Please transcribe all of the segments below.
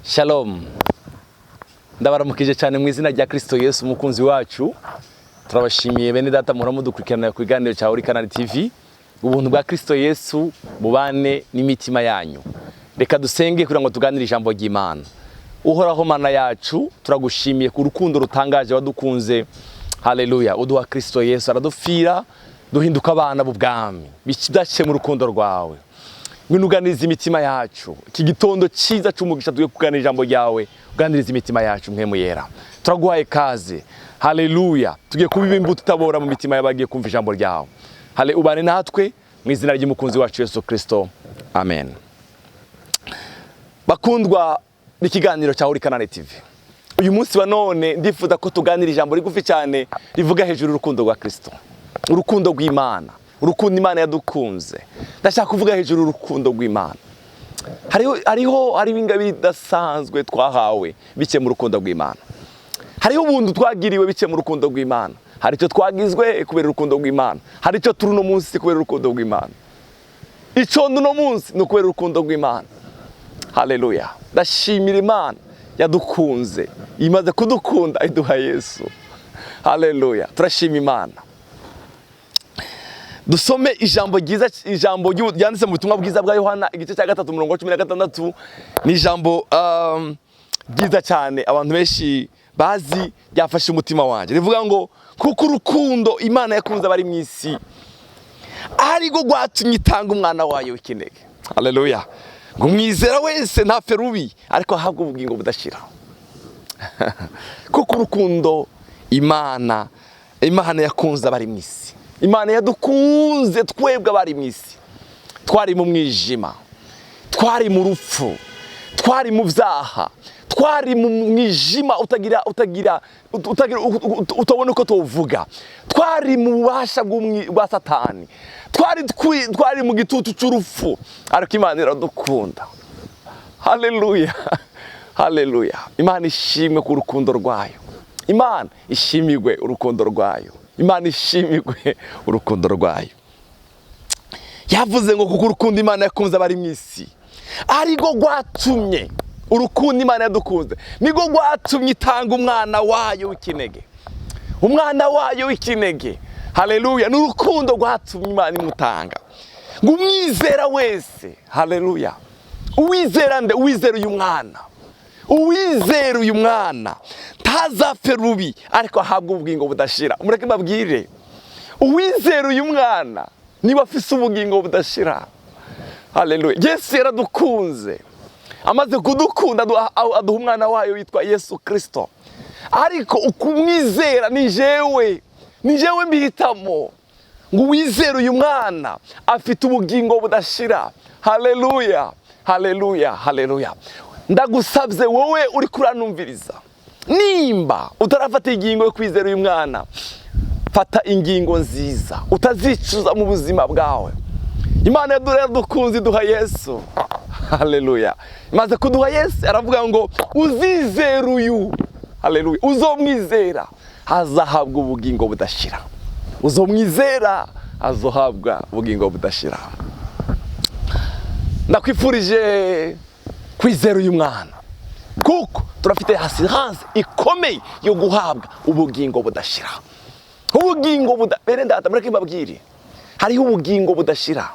Shalom, ndabaramukije cyane mu izina rya Kristo Yesu umukunzi wacu. Turabashimiye bene data muhora mudukurikirana ku kiganiro cya Uri Kanari TV. Ubuntu bwa Kristo Yesu bubane n'imitima yanyu. Reka dusenge kugira ngo tuganire ijambo ry'Imana. Uhoraho Mana yacu, turagushimiye ku rukundo rutangaje wadukunze. Haleluya! Uduha Kristo Yesu, aradupfira, duhinduka abana b'ubwami byaciye mu rukundo rwawe. Ngwino uganiriza imitima yacu iki gitondo cyiza cy'umugisha. Tugiye kuganira ijambo ryawe, uganiriza imitima yacu. Mpwemu Yera, turaguhaye kaze. Haleluya! Tugiye kubiba imbuto itabora mu mitima y'abagiye kumva ijambo ryawe. Hale, ubane natwe mu izina ry'umukunzi wacu Yesu Kristo, amen. Bakundwa n'ikiganiro cya Uri Kanani TV, uyu munsi wa none ndifuza ko tuganira ijambo rigufi cyane rivuga hejuru y'urukundo rwa Kristo, urukundo rw'Imana, urukundo Imana yadukunze. Ndashaka kuvuga hejuru y'urukundo rw'Imana. Hariho ingabire idasanzwe twahawe biciye mu rukundo rw'Imana. Hariho ubuntu twagiriwe biciye mu rukundo rw'Imana. Hari icyo twagizwe kubera urukundo rw'Imana. Hari icyo turi uno munsi kubera urukundo rw'Imana. Icyo ndi uno munsi ni ukubera urukundo rw'Imana. Haleluya! Ndashimira Imana yadukunze, imaze kudukunda iduha Yesu. Haleluya! Turashima Imana. Dusome ijambo ryiza, ijambo ryanditse mu butumwa bwiza bwa Yohana, igice cya 3, umurongo wa 16. Ni ijambo ryiza cyane abantu benshi bazi, ryafashe umutima wanjye. Rivuga ngo: "Kuko urukundo Imana yakunze abari mu isi arirwo rwatumye itanga umwana wayo w'ikinege." Haleluya! "Ngo umwizera wese ntapfe rubi, ariko ahabwe ubugingo budashira." Kuko urukundo Imana yakunze abari mu isi, Imana yadukunze twebwe abari mu isi. Twari mu mwijima, twari mu rupfu, twari mu byaha, twari mu mwijima utagira utabona uko tuwuvuga. Twari mu bubasha bwa Satani, twari mu gitutu cy'urupfu, ariko Imana iradukunda. Haleluya, haleluya! Imana ishimwe ku rukundo rwayo. Imana ishimirwe urukundo rwayo. Imana ishimirwe urukundo rwayo. Yavuze ngo: "Kuko urukundo Imana yakunze abari mu isi arirwo rwatumye", urukundo Imana yadukunze nirwo rwatumye itanga umwana wayo w'ikinege, umwana wayo w'ikinege. Haleluya! Ni urukundo rwatumye Imana imutanga. Ngo umwizera wese, haleluya, uwizera nde? Uwizera uyu mwana, uwizera uyu mwana ntazapfe rubi, ariko ahabwe ubugingo budashira. Mureke mbabwire, uwizera uyu mwana niba afise ubugingo budashira. Haleluya! Yesu yaradukunze. Amaze kudukunda aduha umwana wayo witwa Yesu Kirisito. Ariko ukumwizera ni jewe mbihitamo. Ngo uwizere uyu mwana afite ubugingo budashira. Haleluya, haleluya, haleluya! Ndagusabye wowe uri kuranumviriza, nimba utarafata ingingo yo kwizera uyu mwana, fata ingingo nziza utazicuza mu buzima bwawe. Imana yaradukunze iduha Yesu. Haleluya! Imaze kuduha Yesu, aravuga ngo uzizera uyu, haleluya, uzomwizera azahabwa ubugingo budashira. Uzomwizera azohabwa ubugingo budashira. Ndakwifurije kwizera uyu mwana, kuko turafite assurance ikomeye yo guhabwa ubugingo budashira, ubugingo buda. Bene data, mureke mbabwire, hariho ubugingo budashira.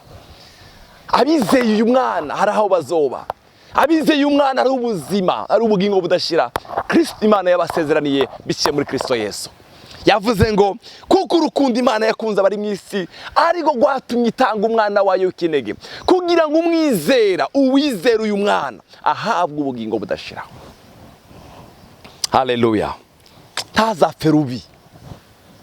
Abizeye uyu mwana hari aho bazoba. Abizeye umwana ari ubuzima, ari ubugingo budashira Kristo Imana yabasezeraniye biciye muri Kristo Yesu. Yavuze ngo: "Kuko urukundo Imana yakunze abari mu isi ariko rwatumye itanga umwana wayo w'ikinege, kugira ngo umwizera, uwizera uyu mwana ahabwe ubugingo budashira." Haleluya! Ntazapfe rubi.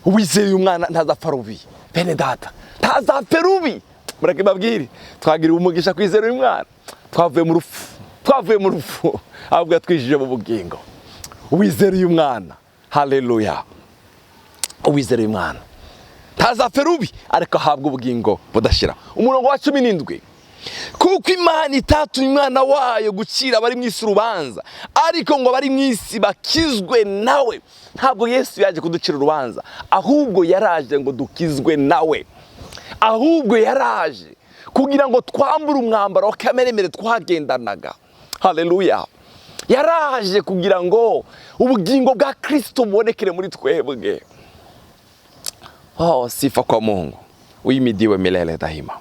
Uwizeye uyu mwana ntazapfa rubi. Bene data, ntazapfe rubi. Mureke mbabwire, twagiriwe umugisha kwizera uyu mwana. Twavuye mu rupfu, twavuye mu rupfu, ahubwo yatwijije mu bugingo. Uwizera uyu mwana, haleluya, uwizera uyu mwana ntazapfe rubi, ariko ahabwa ubugingo budashira. Umurongo wa 17: "Kuko Imana itatumye umwana wayo gucira abari mu isi urubanza, ariko ngo abari mu isi bakizwe nawe." Ntabwo Yesu yaje kuducira urubanza, ahubwo yaraje ngo dukizwe nawe. Ahubwo yaraje kugira ngo twambure umwambaro wa kameremere twagendanaga. Haleluya! Yaraje kugira ngo ubugingo bwa Kristo bubonekere muri twebwe. Oh, sifa kwa Mungu, uhimidiwe milele daima.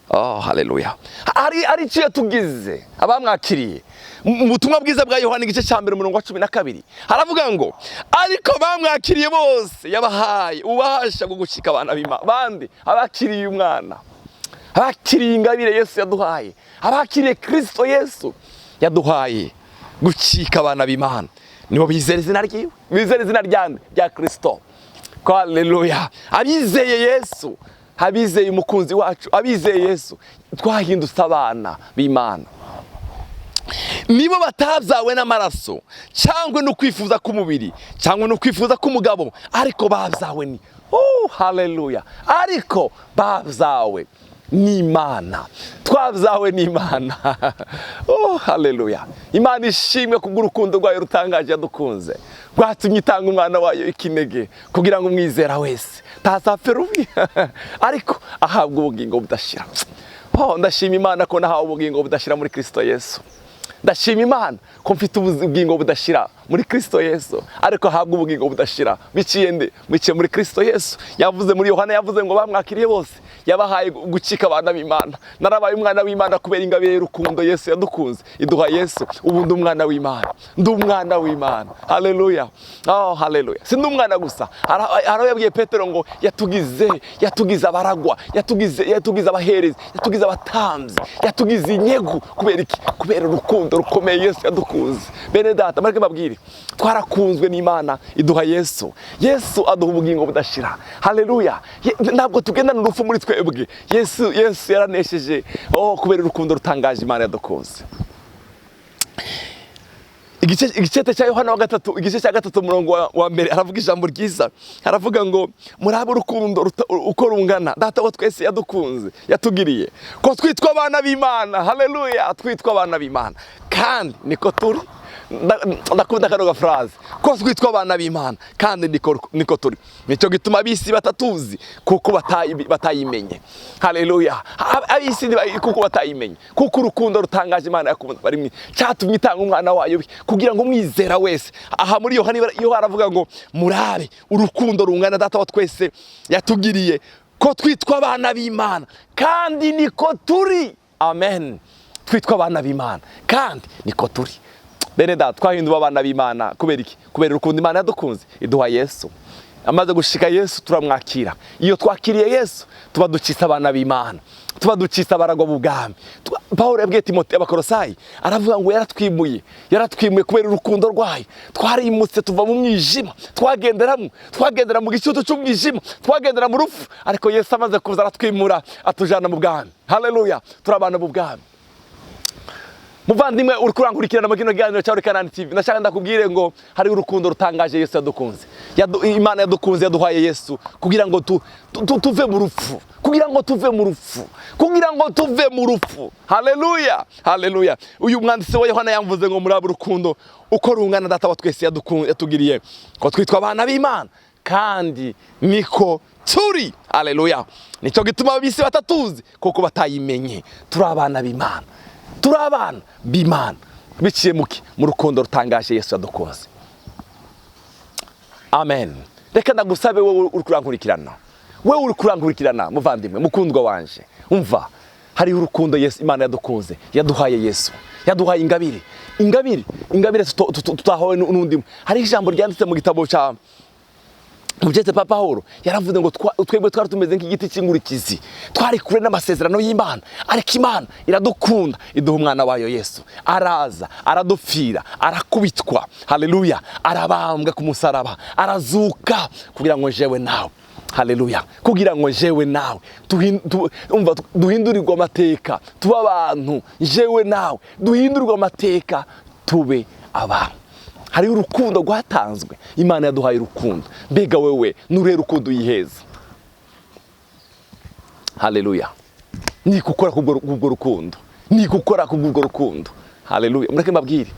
Oh, haleluya. Hari icyo yatugize abamwakiriye. Mu butumwa bwiza bwa Yohana, igice cya 1, umurongo wa 12, haravuga ngo: "Ariko bamwakiriye bose yabahaye ububasha bwo gucika abana b'Imana." Bandi abakiriye umwana, abakiriye ingabire Yesu yaduhaye, abakiriye Kristo Yesu yaduhaye gucika abana b'Imana, nibo bizera izina ryiwe. Bizera izina ryande? Rya Kristo. Ko haleluya! Abizeye Yesu, abizeye umukunzi wacu, abizeye Yesu, twahindutse abana b'Imana. Nibo batabyawe n'amaraso, cyangwa no kwifuza k'umubiri, cyangwa no kwifuza k'umugabo, ariko babyawe ni, oh haleluya, ariko babyawe n'Imana. Twabyawe n'Imana. Oh haleluya! Imana ishimwe kubw'urukundo rwayo rutangaje yadukunze, rwatumye itanga umwana wayo ikinege, kugira ngo umwizera wese ntazapfe rubi, ariko ahabwe ubugingo budashira. Oh, ndashima Imana ko nahawe ubugingo budashira muri Kristo Yesu. Ndashima Imana ko mfite ubugingo budashira muri Kristo Yesu. Ariko ahabwa ubugingo budashira biciye nde? Biciye muri Kristo Yesu. Yavuze muri Yohana, yavuze ngo bamwakiriye bose yabahaye gucika abana b'Imana. Narabaye umwana w'Imana kubera ingabire y'urukundo Yesu yadukunze, iduha Yesu. Ubu ndi umwana w'Imana, ndi umwana w'Imana. Haleluya! Oh haleluya! Si ndi umwana gusa. Hari aho yabwiye Petero ngo yatugize abaragwa, yatugize abaherezi, yatugize abatambyi, yatugize inyegu. Kubera iki? Kubera urukundo rukomeye Yesu yadukunze. Bene data, mureke mbabwire, twarakunzwe n'Imana, iduha Yesu. Yesu aduha ubugingo budashira. Haleluya! Ntabwo tugendana urupfu muri twebwe. Yesu yaranesheje. Oh, kubera urukundo rutangaje Imana yadukunze. Igice cya Yohana wa gatatu, igice cya 3, umurongo wa 1, aravuga ijambo ryiza. Aravuga ngo: "Murabe urukundo uko rungana Data wa twese yadukunze, yatugiriye, ko twitwa abana b'Imana." Haleluya! Twitwa abana b'Imana kandi niko turi. Ndakunda kano gaphrase, ko twitwa abana b'Imana kandi niko turi. Nicyo gituma ab'isi batatuzi, kuko batayimenye. Haleluya! Ab'isi kuko batayimenye, kuko urukundo rutangaje Imana yakunze bari mwe cyatumye itanga umwana wayo, kugira ngo umwizera wese. Aha muri Yohana, Yohana aravuga ngo: "Murabe urukundo rungana Data wa twese yatugiriye, ko twitwa abana b'Imana kandi niko turi." Amen. Twitwa abana b'Imana kandi niko turi. Bene data, twahinduwe abana b'Imana kubera iki? Kubera urukundo Imana yadukunze, iduha Yesu. Amaze gushika Yesu, turamwakira. Iyo twakiriye Yesu, tuba ducitse abana b'Imana, tuba ducitse abaragwa b'ubwami. Pawulo yabwiye Timote, Abakorosayi, aravuga ngo yaratwimuye, yaratwimuye kubera urukundo rwayo. Twarimutse tuva mu mwijima twagenderamo, twagendera mu gicucu cy'umwijima, twagendera mu rupfu, ariko Yesu amaze kuza aratwimura, atujana mu bwami. Haleluya! Turi abana b'ubwami. Muvandimwe uri kurankurikirana mu kino kiganiro cya Kanani TV, ndashaka ndakubwire ngo hari urukundo rutangaje Yesu yadukunze. Imana yadukunze, yaduhaye Yesu kugira ngo tuve mu rupfu, kugira ngo tuve mu rupfu, kugira ngo tuve mu rupfu. Haleluya, haleluya! Uyu mwanditsi wa Yohana yamvuze ngo: "Muri urukundo uko rungana Data wa twese yatugiriye, ko twitwa abana b'Imana kandi niko turi." Haleluya! Nicyo gituma ab'isi batatuzi, kuko batayimenye. Turi abana b'Imana, turi abana b'Imana biciye muki? Mu rukundo rutangaje Yesu yadukunze. Amen. Reka ndagusabe, wowe uri kurankurikirana, wowe uri kurankurikirana, muvandimwe mukundwa wanje, umva, hariho urukundo Yesu Imana yadukunze, yaduhaye Yesu, yaduhaye ingabire, ingabire, ingabire tutahawe n'undi. Hariho ijambo ryanditse mu gitabo cya Mubyete Papa Paul, yaravuze ngo twebwe twari tumeze nk'igiti cy'inkurikizi, twari kure n'amasezerano y'Imana, ariko Imana iradukunda, iduha umwana wayo Yesu, araza aradupfira, arakubitwa, haleluya, arabambwa ku musaraba, arazuka, kugira ngo jewe nawe, haleluya, kugira ngo jewe nawe umva, duhindurirwe amateka, tube abantu. Jewe nawe duhindurirwe amateka, tube abantu. Hariho urukundo rwatanzwe. Imana yaduhaye urukundo. Mbega wewe nuruhe rukundo uyiheza? Haleluya! Ni gukora kubwo rukundo, ni gukora kubw'urwo rukundo. Haleluya! Mureke mbabwire,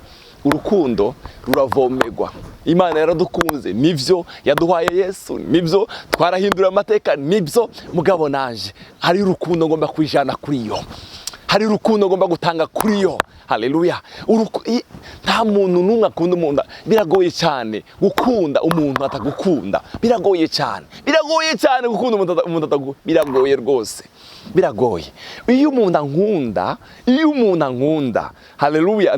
urukundo ruravomerwa. Imana yaradukunze, nivyo, yaduhaye Yesu, nivyo, twarahindura amateka, nivyo. Mugabo naje hari urukundo ngomba kwijana kuri yo. Hari urukundo ngomba gutanga kuri yo. Haleluya. Nta muntu n'umwe akunda umuntu. Biragoye cyane gukunda umuntu atagukunda. Biragoye cyane, biragoye cyane gukunda umuntu atagukunda. Biragoye rwose, biragoye. Iyo umuntu ankunda, iyo umuntu ankunda, haleluya,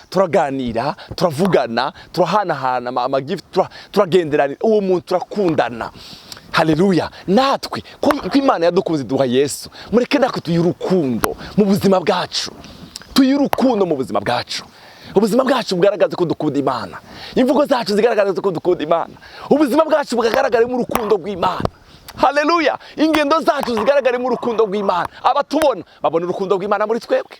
turaganira, turavugana, turahanahana amagift, turagenderanira. Uwo muntu turakundana. Haleluya. Natwe ko Imana yadukunze duha Yesu, mureke natwe tuyihe urukundo mu buzima bwacu, tuyihe urukundo mu buzima bwacu. Ubuzima bwacu bugaragaza ko dukunda Imana, imvugo zacu zigaragaza ko dukunda Imana, ubuzima bwacu bugaragaramo urukundo rw'Imana. Haleluya. Ingendo zacu zigaragaremo urukundo rw'Imana, abatubona babona urukundo rw'Imana muri twebwe.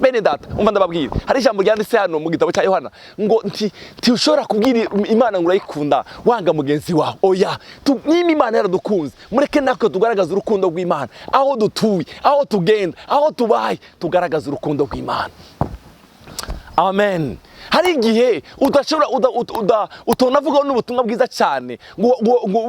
Bene data, umva ndababwira, hari ijambo ryanditse hano mu gitabo cya Yohana ngo nti ushobora kubwira Imana ngo urayikunda wanga mugenzi wawe. Oya. Niba Imana yaradukunze, mureke natwe tugaragaze urukundo rw'Imana aho dutuye, aho tugenda, aho tubaye, tugaragaze urukundo rw'Imana. Amen. Hari igihe udashobora utonavugaho n'ubutumwa bwiza cyane ngo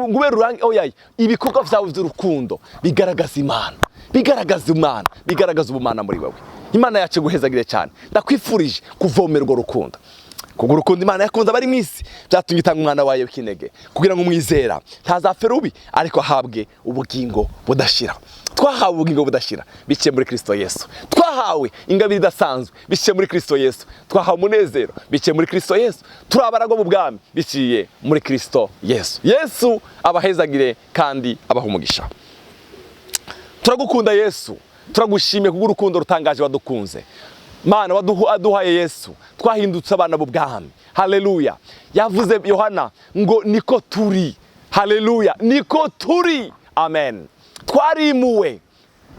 ube rurange. Oya, ibikorwa byawe by'urukundo bigaragaza Imana, bigaragaza Imana, bigaragaza ubumana muri wowe. Imana yacu guhezagire cyane. Ndakwifurije kuvomera urwo rukundo, kuko urukundo Imana yakunze abari mu isi byatumye itanga umwana wayo w'ikinege, kugira ngo umwizera ntazapfe rubi, ariko ahabwe ubugingo budashira. Twahawe ubugingo budashira biciye muri Kristo Yesu. Twahawe ingabire idasanzwe biciye muri Kristo Yesu. Twahawe umunezero biciye muri Kristo Yesu. Turi abaragwa mu bwami biciye muri Kristo Yesu. Yesu abahezagire kandi abaha umugisha. Turagukunda Yesu, turagushimiye kubw'urukundo rutangaje wadukunze. Mana waduhaye Yesu, twahindutse abana b'ubwami. Haleluya. Yavuze Yohana ngo niko turi. Haleluya, niko turi. Amen. Twarimuwe,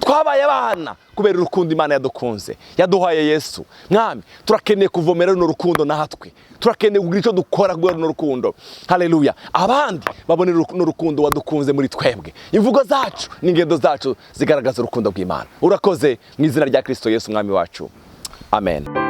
twabaye abana kubera urukundo Imana yadukunze, yaduhaye Yesu. Mwami, turakeneye kuvomera runo rukundo, natwe turakeneye kugira icyo dukora kubera runo rukundo. Haleluya. Abandi babone runo rukundo wadukunze muri twebwe. Imvugo zacu n'ingendo zacu zigaragaza urukundo rw'Imana. Urakoze mu izina rya Kristo Yesu umwami wacu, amen.